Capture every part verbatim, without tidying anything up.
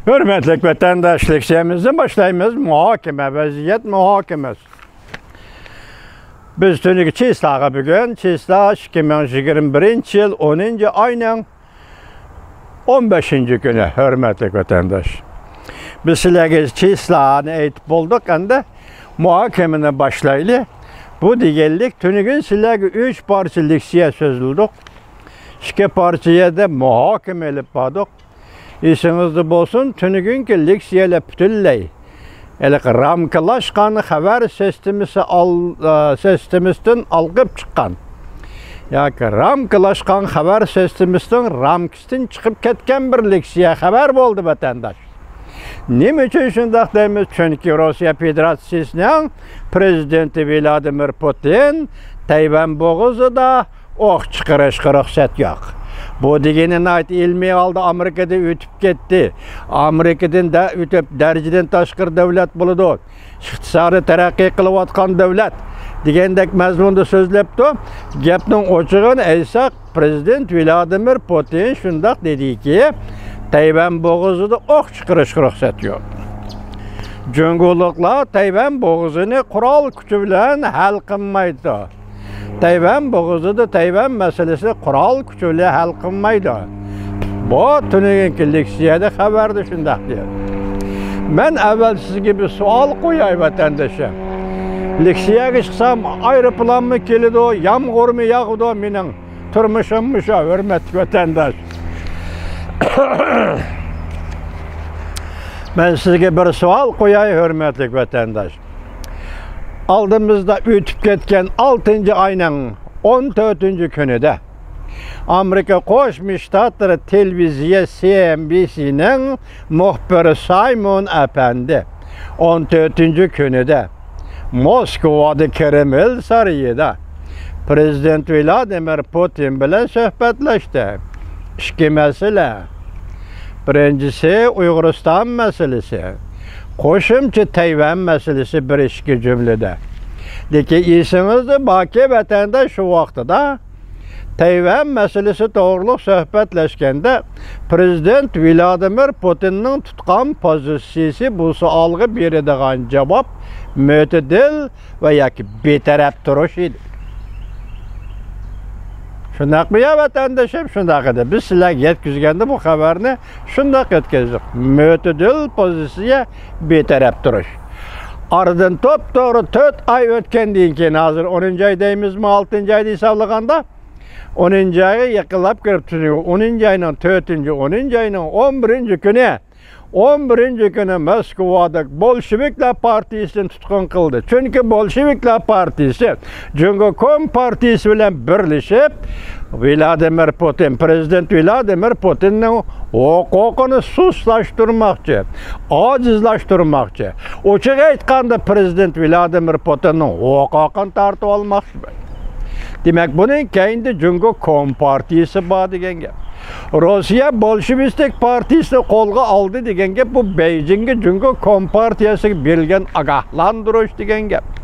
ھۆرمەتلىك ۋەتەنداش، لېكسىيەمىزنى باشلايمىز. مۇھاكىمە، ۋەزىيەت مۇھاكىمىسى. بىز تۈنۈگۈن چىسلاغا، بۈگۈن چىسلا ئىككى مىڭ يىگىرمە بىرىنچى يىل ئونىنچى ئاينىڭ ئون بەشىنچى كۈنى، ھۆرمەتلىك ۋەتەنداش. بىز سىلەرگە چىسلانى ئېيتىپ بولدۇق، ئەمدى مۇھاكىمىنى باشلايلى. بۇ دېگەنلىك، تۈنۈگۈن سىلەرگە ئۈچ پارچە لېكسىيە سۆزلىدۇق. ئىككى پارچە يەردە مۇھاكىمە ئېلىپ باردۇق. ئېسىڭىزدە بولسۇن، تۈنۈگۈنكى لېكسىيەلەر پۈتۈنلەي ھېلىقى رامكىلاشقان خەۋەر سىستېمىسى ئال-، ئە، سىستېمىسىدىن ئالغىپ چىققان ياكى رامكىلاشقان خەۋەر سىستېمىسىنىڭ رامكىسىدىن چىقىپ كەتكەن بىر لېكسىيە خەۋەر بولدى، ۋەتەنداش. نېمە ئۈچۈن شۇنداق دەيمىز؟ چۈنكى روسىيە فېدېراتسىيىسىنىڭ پىرېزىدېنتى ۋلادىمىر پۇتىن تەيۋەن بوغۇزىدا ئوق چىقىرىشقا رۇخسەت يوق. بۇ دېگىنى ناھايىتى ئىلمىي ھالدا ئامېرىكىدىن ئۆتۈپ كەتتى. ئامېرىكىدىن دە-، ئۆتۈپ دەرىجىدىن تاشقىرى دۆلەت بولىدۇ. ئىقتىسادىي تەرەققىي قىلىۋاتقان دۆلەت دېگەندەك مەزمۇندا سۆزلەپتۇ. گەپنىڭ ئوچۇقىنى ئېيتساق، پىرېزىدېنت ۋلادىمىر پۇتىن شۇنداق دېدىكى، تەيۋەن بوغۇزىدا ئوق چىقىرىشقا رۇخسەت يوق. جۇڭگولۇقلار تەيۋەن بوغۇزىنى قورال كۈچى بىلەن ھەل قىلمايدۇ. تەيۋەن بوغۇزىدا تەيۋەن مەسىلىسى قورال كۈچى بىلەن ھەل قىلمايدۇ. بۇ تۈنۈگۈنكى لېكسىيەدە خەۋەردە شۇنداق دېدى. مەن ئەۋۋەل سىزگە بىر سوئال قوياي، ۋەتەندىشىم. لېكسىيەگە چىقسام، ئايروپىلانمۇ كېلىدۇ، يامغۇرمۇ ياغىدۇ، مېنىڭ تۇرمۇشۇم مۇشۇ، ھۆرمەتلىك ۋەتەنداش. مەن سىزگە بىر سوئال قوياي، ھۆرمەتلىك ۋەتەنداش. ئالدىمىزدا ئۆتۈپ كەتكەن ئالتىنچى ئاينىڭ ئون تۆتىنچى كۈنىدە ئامېرىكا قوشما شتاتلىرى تېلېۋىزىيە سى ئېن بىسىنىڭ مۇخبىرى سايمون ئەپەندى ئون تۆتىنچى كۈنىدە موسكۋادا كرېمل سارىيىدا پىرېزىدېنت ۋلادىمىر پۇتىن بىلەن سۆھبەتلەشتى. ئىككى مەسىلە. بىرىنچىسى ئۇيغۇرىستان مەسىلىسى. قوشۇمچە تەيۋەن مەسىلىسى بىر ئىككى جۈملىدە. لېكىن ئېسىڭىزدە باركى، ۋەتەنداش، شۇ ۋاقتىدا تەيۋەن مەسىلىسى توغرۇلۇق سۆھبەتلەشكەندە، پىرېزىدېنت ۋلادىمىر پۇتىننىڭ تۇتقان پوزىتسىيىسى بۇ سوئالغا بېرىدىغان جاۋاب مۆتىدىل ۋە ياكى بىتەرەپ تۇرۇش ئىدى. شۇنداقمۇ يا، ۋەتەندىشىم؟ شۇنداق ئىدى. بىز سىلەرگە يەتكۈزگەندە بۇ خەۋەرنى شۇنداق يەتكۈزدۇق. مۆتىدىل پوزىتسىيە، بىتەرەپ تۇرۇش. ئارىدىن توپتوغرا تۆت ئاي ئۆتكەندىن كېيىن، ھازىر ئونىنچى ئاي دەيمىزمۇ، ئالتىنچى ئاي دەپ ھېسابلىغاندا، ئونىنچى ئايغا يېقىنلاپ كېلىپتۇ. ئونىنچى ئاينىڭ تۆتىنچى، ئونىنچى ئاينىڭ ئون بىرىنچى كۈنى، ئون بىرىنچى كۈنى موسكۋادا بولشېۋىكلار پارتىيىسىنى تۇتقۇن قىلدى. چۈنكى بولشېۋىكلار پارتىيىسى جۇڭگو كومپارتىيىسى بىلەن بىرلىشىپ، ۋلادىمىر پۇتىن، پىرېزىدېنت ۋلادىمىر پۇتىننىڭ ھوقۇقىنى سۇسلاشتۇرماقچى، ئاجىزلاشتۇرماقچى. ئوچۇق ئېيتقاندا، پىرېزىدېنت ۋلادىمىر پۇتىننىڭ ھوقۇقىنى تارتىۋالماقچى. دېمەك، بۇنىڭ كەينىدە جۇڭگو كومپارتىيىسى بار دېگەن گەپ. روسىيە بولشېۋىستىك پارتىيىسىنى قولغا ئالدى دېگەن گەپ، بۇ بېيجىڭگە جۇڭگو كومپارتىيىسىگە بېرىلگەن ئاگاھلاندۇرۇش دېگەن گەپ.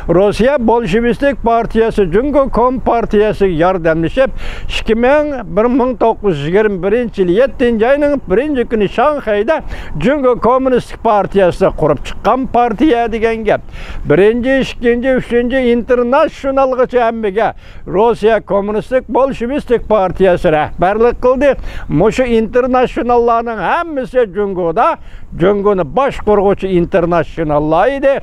روسىيە بولشېۋىستىك پارتىيىسى جۇڭگو كومپارتىيىسىگە ياردەملىشىپ، ئىككى مىڭ، بىر مىڭ توققۇز يۈز يىگىرمە بىرىنچى يىل يەتتىنچى ئاينىڭ بىرىنچى كۈنى شاڭخەيدە جۇڭگو كوممۇنىستىك پارتىيىسى قۇرۇپ چىققان پارتىيە دېگەن گەپ. بىرىنچى، ئىككىنچى، ئۈچىنچى ئىنتېرناتسىونالغىچە ھەممىگە روسىيە كوممۇنىستىك بولشېۋىستىك پارتىيەسى رەھبەرلىك قىلدى. مۇشۇ ئىنتېرناتسىوناللارنىڭ ھەممىسى جۇڭگودا، جۇڭگونى باشقۇرغۇچى ئىنتېرناتسىوناللار ئىدى.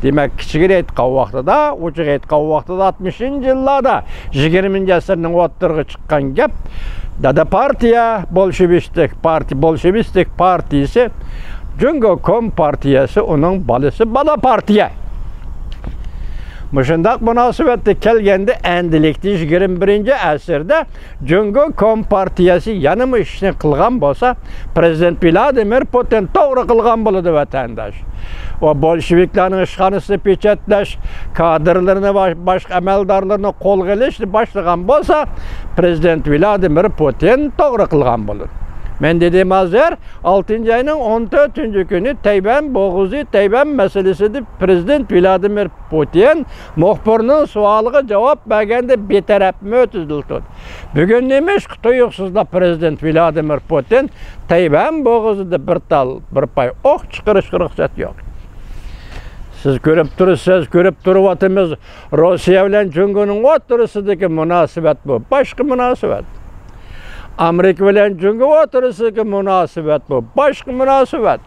دېمەك، كىچىكىدە ئېيتقان ۋاقتىدا، ئوچۇق ئېيتقان ۋاقتىدا، ئاتمىشىنچى يىللاردا، يىگىرمىنچى ئەسىرنىڭ ئوتتۇرىغا چىققان گەپ. دادا پارتىيە، بولشېۋىستىك پارتىيە، بولشېۋىستىك پارتىيىسى، جۇڭگو كومپارتىيەسى ئۇنىڭ بالىسى، بالا پارتىيە. مۇشۇنداق مۇناسىۋەتتە كەلگەندە، ئەمدىلىكتە يىگىرمە بىرىنچى ئەسىردە جۇڭگو كومپارتىيەسى يەنىمۇ ئىشنى قىلغان بولسا، پىرېزىدېنت ۋلادىمىر پۇتىن توغرا قىلغان بولىدۇ، ۋەتەنداش. ۋە بولشېۋىكلارنىڭ ئىشخانىسىنى پېچەتلەش، كادىرلىرىنى ۋە باشقا ئەمەلدارلىرىنى قولغا ئېلىشنى باشلىغان بولسا، پىرېزىدېنت ۋلادىمىر پۇتىن توغرا قىلغان بولىدۇ. مەن دېدىم ھازىر، ئالتىنچى ئاينىڭ ئون تۆتىنچى كۈنى تەيۋەن بوغۇزى، تەيۋەن مەسىلىسىدە پرېزىدېنت ۋلادىمىر پۇتىن مۇخبىرنىڭ سوئالىغا جاۋاب بەرگەندە بىتەرەپ مۆتىدىل تۇردى. بۈگۈن نېمىشقا تۇيۇقسىزلا پرېزىدېنت ۋلادىمىر پۇتىن تەيۋەن بوغۇزىدا بىر تال، بىر پاي ئوق چىقىرىشقا رۇخسەت يوق؟ سىز كۆرۈپ تۇرىسىز، كۆرۈپ تۇرۇۋاتىمىز. روسىيە بىلەن جۇڭگونىڭ ئوتتۇرىسىدىكى مۇناسىۋەت بۇ. باشقا مۇناسىۋەت. ئامېرىكا بىلەن جۇڭگو ئوتتۇرىسىدىكى مۇناسىۋەت بۇ. باشقا مۇناسىۋەت.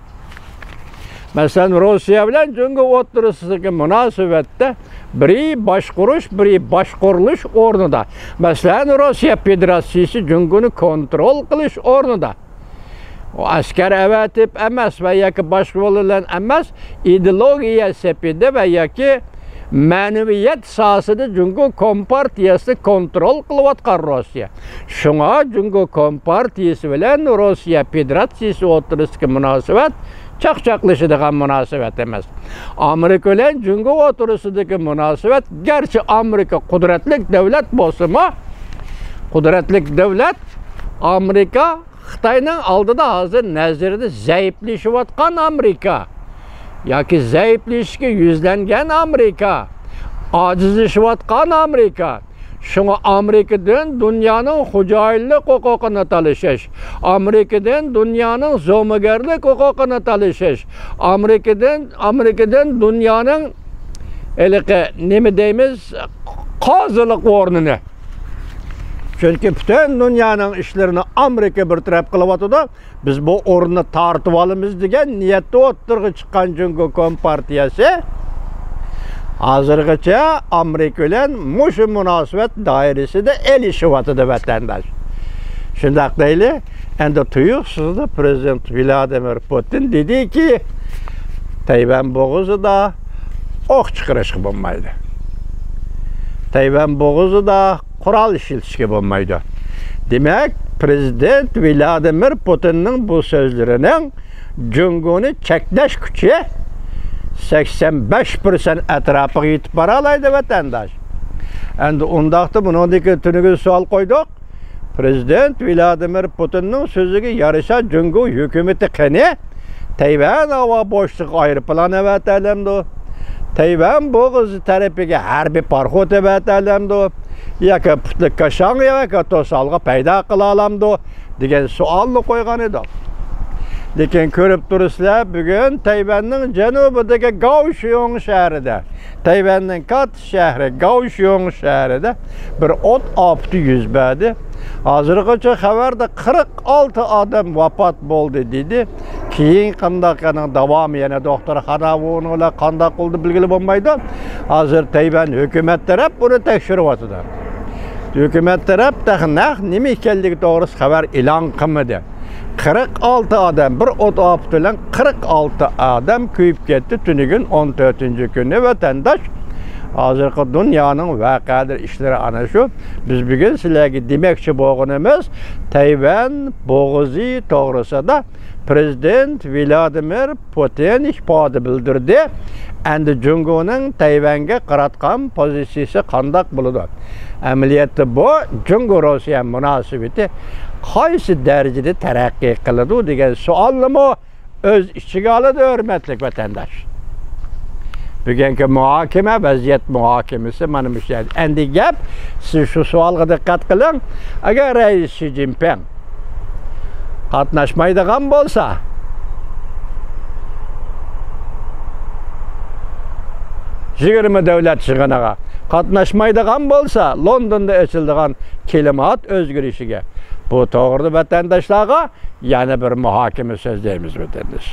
مەسىلەن، روسىيە بىلەن جۇڭگو ئوتتۇرىسىدىكى مۇناسىۋەتتە بىرى باشقۇرۇش، بىرى باشقۇرۇلۇش ئورنىدا. مەسىلەن، روسىيە فېدېراتسىيىسى جۇڭگونى كونترول قىلىش ئورنىدا. ئۇ ئەسكەر ئەۋەتىپ ئەمەس ۋە ياكى باشقا يول بىلەن ئەمەس، ئىدېئولوگىيە سېپىدە ۋە ياكى مەنىۋىيەت ساھەسىدە جۇڭگو كومپارتىيەسىنى كونترول قىلىۋاتقان روسىيە. شۇڭا جۇڭگو كومپارتىيەسى بىلەن روسىيە فېدېراتسىيىسى ئوتتۇرىسىدىكى مۇناسىۋەت چاقچاقلىشىدىغان مۇناسىۋەت ئەمەس. ئامېرىكا بىلەن جۇڭگو ئوتتۇرىسىدىكى مۇناسىۋەت، گەرچە ئامېرىكا قۇدرەتلىك دۆلەت بولسىمۇ، قۇدرەتلىك دۆلەت ئامېرىكا خىتاينىڭ ئالدىدا ھازىر نەزىرىدە زەئىپلىشىۋاتقان ئامېرىكا ياكى زەئىپلىشىشكە يۈزلەنگەن ئامېرىكا، ئاجىزلىشىۋاتقان ئامېرىكا. شۇڭا ئامېرىكىدىن دۇنيانىڭ خوجايىنلىق ھوقۇقىنى تالىشىش، ئامېرىكىدىن دۇنيانىڭ زومىگەرلىك ھوقۇقىنى تالىشىش، ئامېرىكىدىن، ئامېرىكىدىن دۇنيانىڭ ھېلىقى نېمە دەيمىز، قازىلىق ئورنىنى. چۈنكى پۈتۈن دۇنيانىڭ ئىشلىرىنى ئامېرىكا بىر تەرەپ قىلىۋاتىدۇ. بىز بۇ ئورۇننى تارتىۋالىمىز دېگەن نىيەتتە ئوتتۇرىغا چىققان جۇڭگو كومپارتىيەسى ھازىرغىچە ئامېرىكا بىلەن مۇشۇ مۇناسىۋەت دائىرىسىدە ئېلىشىۋاتىدۇ، ۋەتەنداش. شۇنداق دەيلى، ئەمدى تۇيۇقسىزلا پرېزىدېنت ۋلادىمىر پۇتىن دېدىكى، تەيۋەن بوغۇزىدا ئوق چىقىرىشقا بولمايدۇ. تەيۋەن بوغۇزىدا قورال ئىشلىتىشكە بولمايدۇ. دېمەك، پرېزىدېنت ۋلادىمىر پۇتىننىڭ بۇ سۆزلىرىنىڭ جۇڭگونى چەكلەش كۈچى سەكسەن بەش پىرسەنت ئەتراپىغا يېتىپ بارالايدۇ، ۋەتەنداش. ئەمدى ئۇنداقتا بۇنىڭدىكى تۈنۈگۈن سوئال قويدۇق. پرېزىدېنت ۋلادىمىر پۇتىننىڭ سۆزىگە يارىشا جۇڭگو ھۆكۈمىتى قېنى؟ تەيۋەن ھاۋا بوشلۇقىغا ئايروپىلان ئەۋەتەلەمدۇ؟ تەيۋەن بوغۇزى تەرىپىگە ھەربىي پاراخوت ئەۋەتەلەمدۇ؟ ياكى پۇتلۇق كاشاڭ ياكى توسالغۇ پەيدا قىلالامدۇ؟ دېگەن سوئالنى قويغان ئىدۇق. لېكىن كۆرۈپ تۇرىسىلەر، بۈگۈن تەيۋەننىڭ جەنۇبىدىكى گاۋشيوڭ شەھىرىدە، تەيۋەننىڭ كاتتا شەھىرى گاۋشيوڭ شەھىرىدە بىر ئوت ئاپىتى يۈز بەردى. ھازىرغىچە خەۋەردە قىرىق ئالتە ئادەم ۋاپات بولدى دېدى. كېيىن قانداق، يەنە داۋامى، يەنە دوختۇرخانا بۇنىڭ بىلەن قانداق بولدى بىلگىلى بولمايدۇ. ھازىر تەيۋەن ھۆكۈمەت تەرەپ بۇنى تەكشۈرۈۋاتىدۇ. ھۆكۈمەت تەرەپ تېخى نەق نېمە ئىكەنلىكى توغرىسىدا خەۋەر ئېلان قىلمىدى. قىرىق ئالتە ئادەم، بىر ئوت ئاپىتى بىلەن قىرىق ئالتە ئادەم كۆيۈپ كەتتى تۈنۈگۈن ئون تۆتىنچى كۈنى، ۋەتەنداش. ھازىرقى دۇنيانىڭ ۋەقەلىرى، ئىشلىرى ئانا شۇ. بىز بۈگۈن سىلەرگە دېمەكچى بولغىنىمىز، تەيۋەن بوغۇزى توغرىسىدا پرېزىدېنت ۋلادىمىر پۇتىن ئىپادە بىلدۈردى. ئەمدى جۇڭگونىڭ تەيۋەنگە قاراتقان پوزىتسىيىسى قانداق بولىدۇ؟ ئەمەلىيەتتە بۇ جۇڭگو-روسىيە مۇناسىۋىتى قايسى دەرىجىدە تەرەققىي قىلىدۇ دېگەن سوئالنىمۇ ئۆز ئىچىگە ئالىدۇ، ھۆرمەتلىك ۋەتەنداش. بۈگۈنكى مۇھاكىمە، ۋەزىيەت مۇھاكىمىسى مانا مۇشۇ يەردە. ئەمدى گەپ، سىز شۇ سوئالغا دىققەت قىلىڭ. ئەگەر رەئىس شى جىنپىڭ قاتناشمايدىغان بولسا، يىگىرمە دۆلەت يىغىنىغا قاتناشمايدىغان بولسا، لوندوندا ئېچىلىدىغان كىلىمات ئۆزگىرىشىگە، بۇ توغرىدا ۋەتەنداشلارغا يەنە بىر مۇھاكىمە سۆزلەيمىز، ۋەتەنداش.